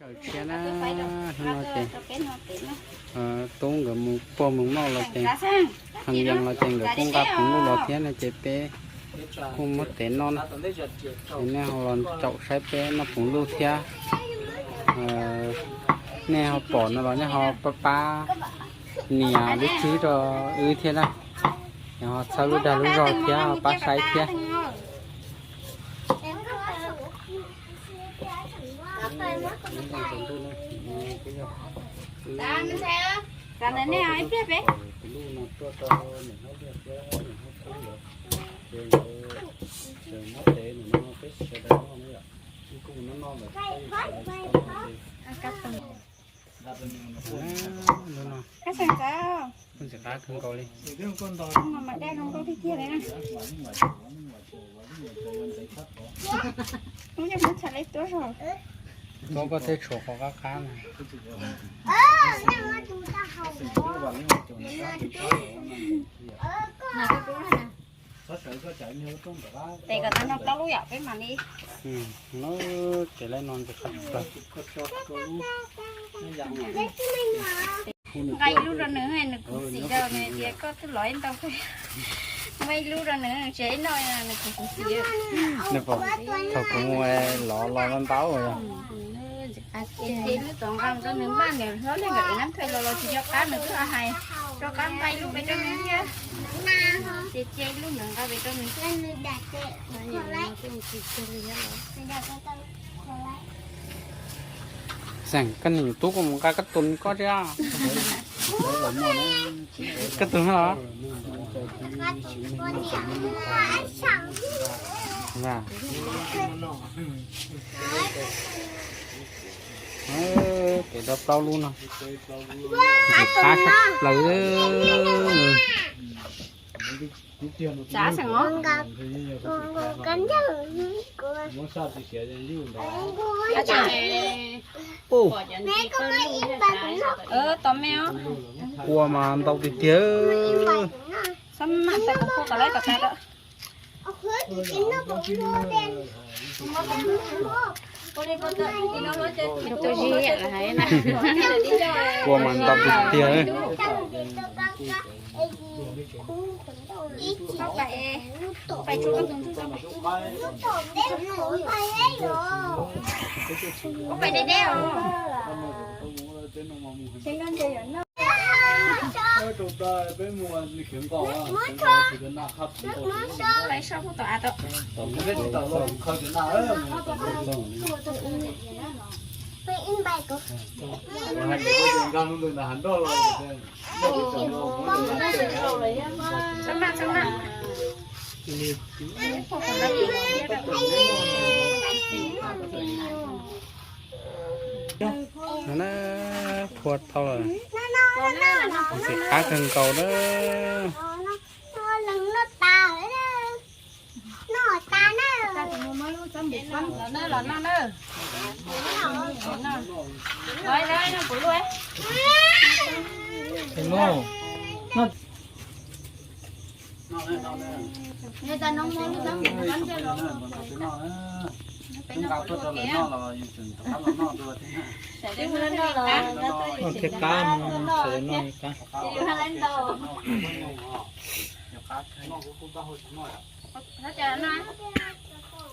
Sawv tshiab na, hnub no ces tub nkawd mus puag mus mauj los ces, heev yees los ces nkawd kuj nqa poom luj los thiab no ces peb kuj muab tev noj na. Ces nej ho los caum saib peb noj poom luj thiab. Nej ho pom no los nej ho pab pab nias lub tswb rau wb thiab na. Ces ho txhawb lub dag lub zog thiab ho pab saib thiab. Ntxim qab kawg nkaus li. Tuaj koj thiaj tshuav qhov qab qab na. Tes kom tau no plaub lub yom peb mam li. Ces lawv no ntxim qab tshaj plaws. Nqa ib lub rau nws, nws kuv xim rau nws tias koj twb lov ib ntau, nqa ib lub rau nws tsis noj nws kuv xim. Nws pom thaum kuv mus lov los ntau ntau. Ces lub tom nqa rau nws npaj, nws hlob li nkawd ev nab thawj los los tsis nco qab, nws twb hais rau qab nqa ib lub pem rau nws thiab. Ces cia ib lub ntawd nqa pem rau nws thiab. Xeem, koj niam tub kuj mus nqa koj tus koj thiab. Koj tus no los? Pem tau plaub lub no. Ntxim qab tshaj plaws. Tos me os. Kua mas ntau tiag tiag. Txhob mam tau kom kua kom laib kom tas lawm. Kua mas ntau tiag tiag. No na, phua tau lawm. Ntxim qab kawg nkaus na.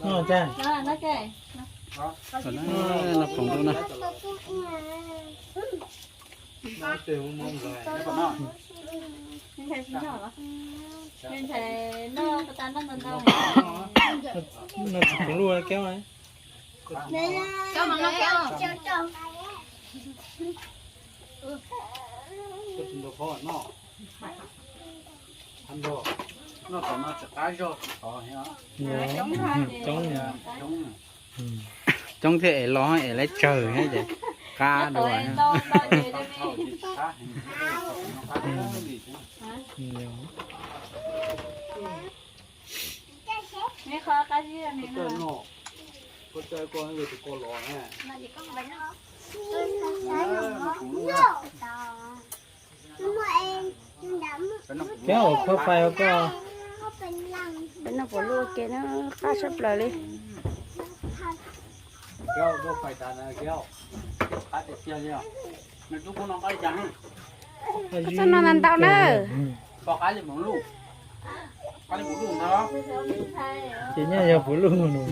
Noj thiab qab, noj thiab qab. Noj, noj poom ntuj na. Noj tsis poom luj keeb. Noj tom no tsis qab zog tsis tov. Coob thiab es los es lawv tsawg thiab ces qab dua. Kev ua khaub fais koj. Peb noj puas luj ua ke na, qab tshaj plaws li. Txhob noj ntau ntau na. Ces nyob yog puas luj nus.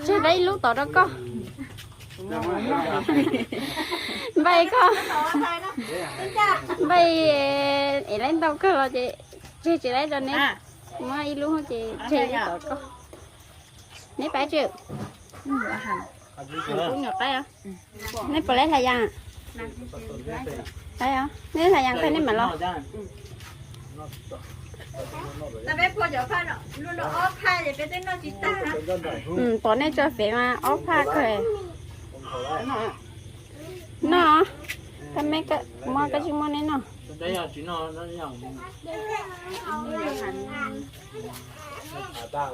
Tseg da ib lub tom rau koj. Npaj koj, npaj es lawv ntau kawg los ces tseg tsis da rau neb. Muab ib lub ces tseg ib lub tom koj. Neb pab tsi? Neb puas lab hla yas? Neb hla yas tag neb mam los. Pom nej tso fev mas ob phaj kawg. Noj, koj me, muab koj tsis muab neb noj.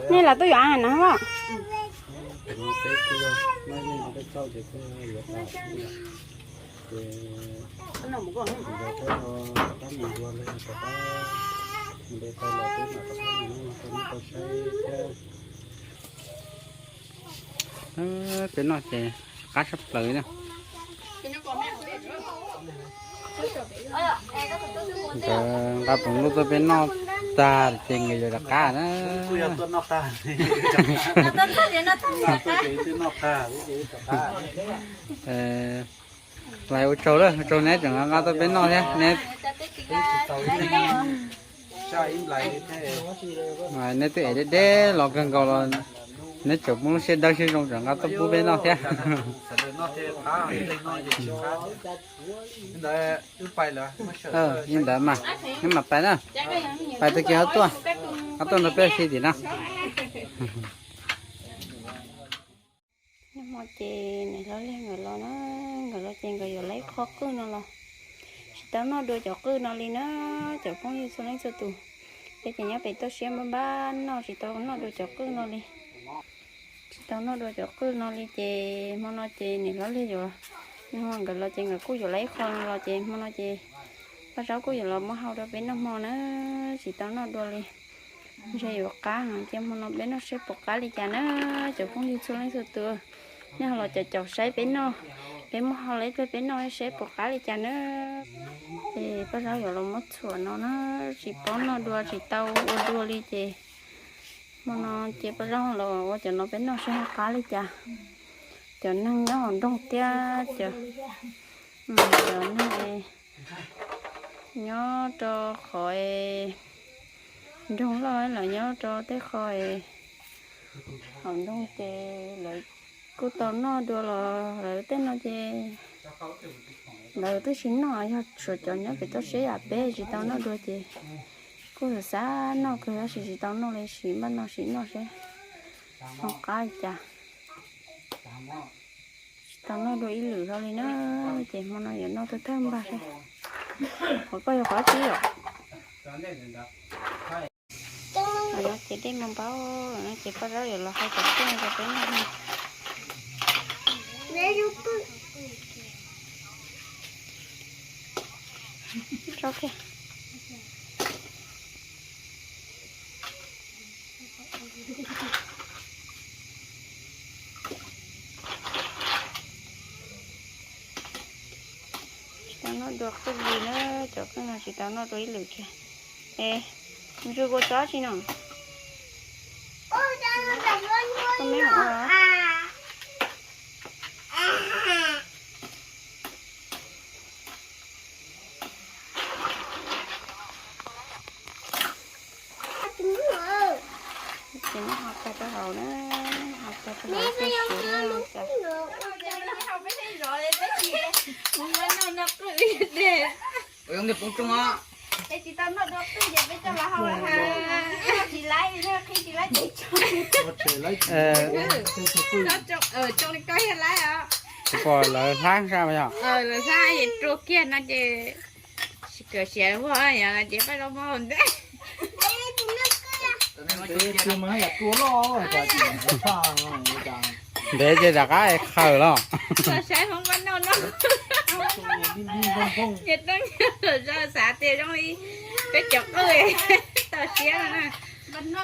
Nej los twb yuav a na. Peb noj ces qab tshaj plaws na. Nkawd nqa poom luj tuaj peb noj tag ces nkawd yuav rov qab na. Lais ua tsaug lawm, ua tsaug neb tseem nqa tuaj peb noj thiab neb. Neb twb ev deb deb los kawg nkaus los neb tseem muaj lub siab dawb siab zoo tseem nqa tuaj pub peb noj thiab. Li ntawd mas, neb mam pais na, pais tag kis ho tuaj, ho tuaj nrog peb ua si tim no. Nag hmo ces niam hlob Liag nkawd los na, nkawd los ces nkawd yuav lawv ib qho qwj no los, tsis tau noj dua cov qwj no li na, cov phooj ywg txhua leej txhua tus. Peb ces nyob pem toj siab npab npab noj tsis tau noj dua cov qwj no li. Tsis tau noj dua cov qwj no li ces hmo no ces niam hlob Liag yuav, nag hmo nkawd los ces nkawd kuj yuav lawv ib qho no los ces hmo no ces Paj Zaub kuj yuav los muab hau rau peb noj hmo na, tsis tau noj dua li. Ntshe yuav qab heev, cia hmo no peb noj seb puas qab li cas na. Cov phooj ywg txhua leej txhua tus, nej ho los caum caum saib peb noj, peb muab hau lawm ib pliag peb noj seb puas qab li cas na. Ces Paj Zaub yuav los muab txhuam no na, tsis paub noj dua tsis tau ua dua li ces hmo no ces Paj Zaub los ua cov no peb noj seb ho qab li cas. Cov neeg nyob hauv nroog thiab cov, cov neeg nyob rau qhov nroog loj los nyob rau tej qho hauv nroog ces lawv kuj tau noj dua los lawv tej no ces lawv twb tsis noj, yog tshuav cov nyob pem toj siab yam peb tsis tau noj dua ces kuj xav xav noj kawg tab sis tsis tau noj li, sim npaj no sim noj seb ho qab li cas. Tsis tau noj dua ib lwm hlo li na, ces hmo no yuav noj thawj thawj npaj seb qhov koj yog qhov tsi yom. Ces dej mus npau no ces Paj Zaub yuav los hau cov qwj rau peb noj. Tsis tau noj dua qwj li na, cov qwj no tsis tau noj dua ib lwm kiag. Es, ntsw kua tsob tsi no? Koj meb ua. Ces neb ho tag rau hauv na, ho tag rau hauv tej siav na. Ua zoo nej poob rooj os. Es tsis tau noj dua qwj ces peb coj los hau, tsis laib, qhib tsis laib Tsis pom lawv hlab sab yog. Lawv hlab es rua kiag no ces tsis kawm siav ua yog no ces paj zaub mob ntej. Ntev ces rov qab khaws los. Saib Hmoob paj noj no. Niag Tooj Nyiam zaj xav tias zoo li peb cov qwj tau siab no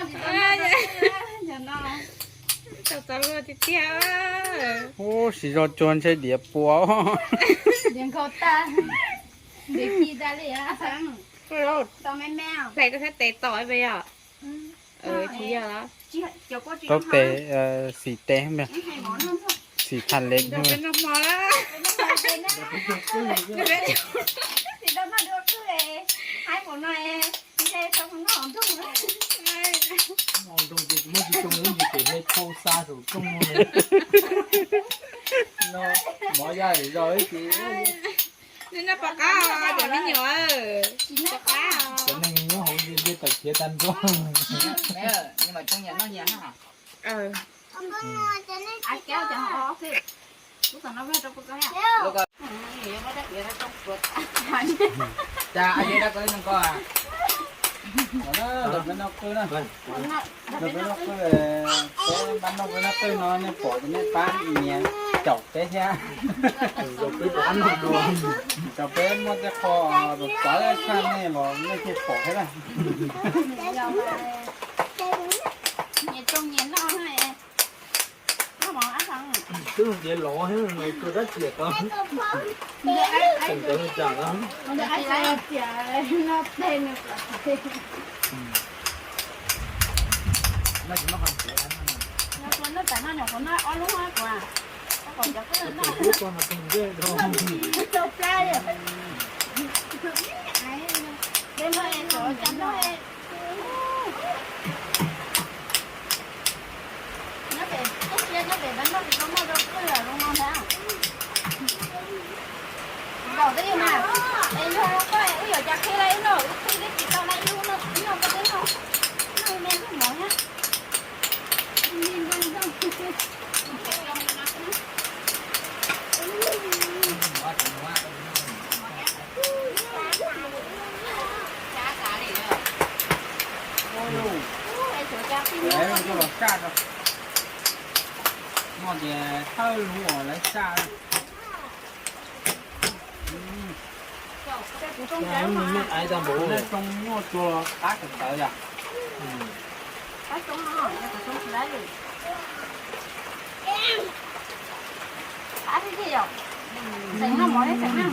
na. Tau txaus luag tiag tiag. Ub, siv zog cuag ntshe diav puas. Hlais koj sab tes tom yog. Tsis yog los? Taub tes, xim tes, xim tha lev. Mov ya zog ib tis. Noj pom qab, cov me nyuam. Cov neeg nyob hauv ntiaj teb tawm khiav tag nrho. Cas, peb noj qwj na. Peb noj qwj, peb pab noj qwj, noj qwj no nej pom ces nej pab nias caum peb thiab. Caum peb muaj tej qho pov tshaj nej los nej thiaj pom thiab na. Twb ntiav lov thiab, kua dab tsi tau. Tseem cov me tsam no. Nyob pem tub siab, nyob pem peb noj tsis tau noj rau qwj los zoo no ntag. Zaum twb yog mas, es yog koj wb yuav cas qhib la ib noj, wb qhib twb tsis tau la ib lub, ib noj koj twb noj, noj me lub mov thiab. Coj los saj rau. Noj ces thawj lub uas lawv saj. Zoo nyuaj tsuag qab sawv ntawd yom. Xeem no mov thiab xeem na.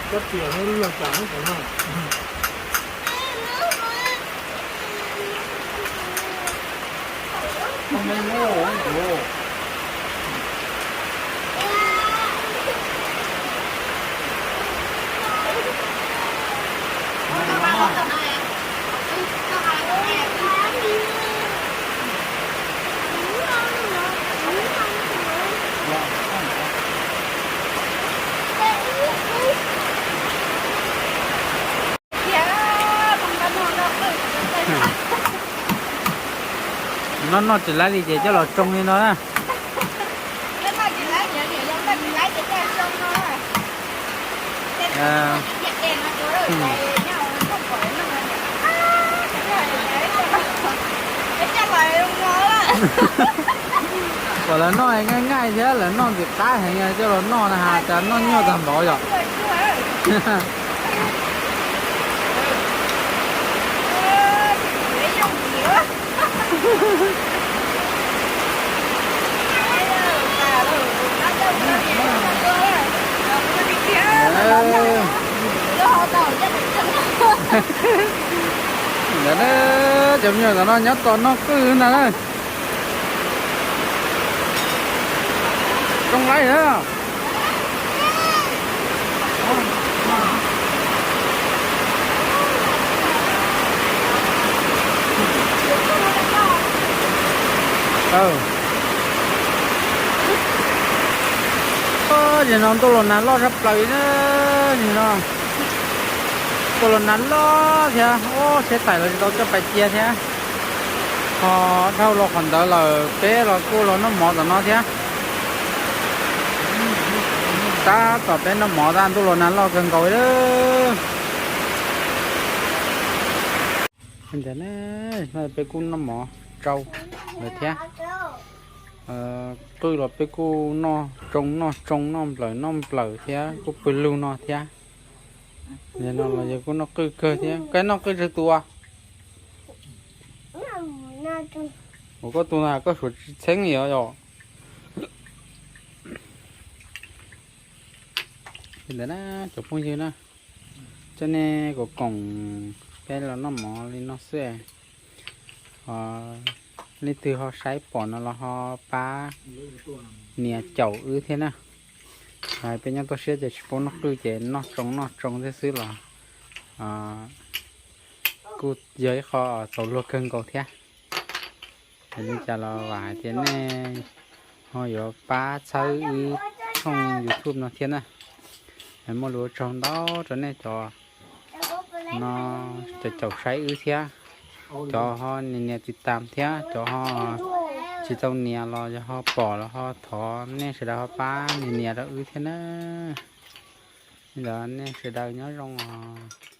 Koj tias no lub yog tsam no. Noj noj tsis laib li ces coj los tsoo li no na. Kom lawv noj ngaij ngaij thiab lawv noj ntxim qab heev coj los noj na has tas noj nyuaj tag npaum yom. Ntawd na, cov me nyuam ntawm no nyob tos noj qwj ntag na. Tsoo laib na. Nim no ntuj los nag loj zaj plaws li na. Nim no ntuj los nag loj thiab, ub, siab txhais los tsis tau coj pais cia thiab. Ho dhau los qhov ntawd lawm peb los kuj los noj mov tom no thiab. Tab tom peb noj mov tab ntuj los nag loj kawg nkaus li. Ntawd na, peb kuj noj mov tsau lawm thiab. Qwj los peb kuj noj tsoo noj tsoo, noj nplawm noj nplawm thiab, kuj pw lug no thiab. Yog no los yog kuj noj qwj kawg thiab. Koj noj qwj tsawg tus? Ua koj tus na, koj suav tsis txheeb li os yom. Li ntawd na, cov phooj ywg na, coj nej koom koom peb los noj mov li no xwb. Leej twg ho saib pom no los ho pab nias caum wb thiab na. Hais peb nyob toj siab ces tsis paub noj qwj ces noj tsoo noj tsoo thiab xwb los kuj yog ib qho txaus luag kawg nkaus thiab. Yog li cas los vam hais tias nej ho yuav pab txhawb wb tshooj YouTube no thiab na. Muaj lus ua tsaug ntau rau nej cov no, cov caum saib wb thiab, cov ho nias nias tiv tam thiab, cov ho tsis tau nias los yog ho pom los ho thov nej sawv daws ho pab nias nias rau wb thiab na. Li ntawd nej sawv daws nyob zoo os.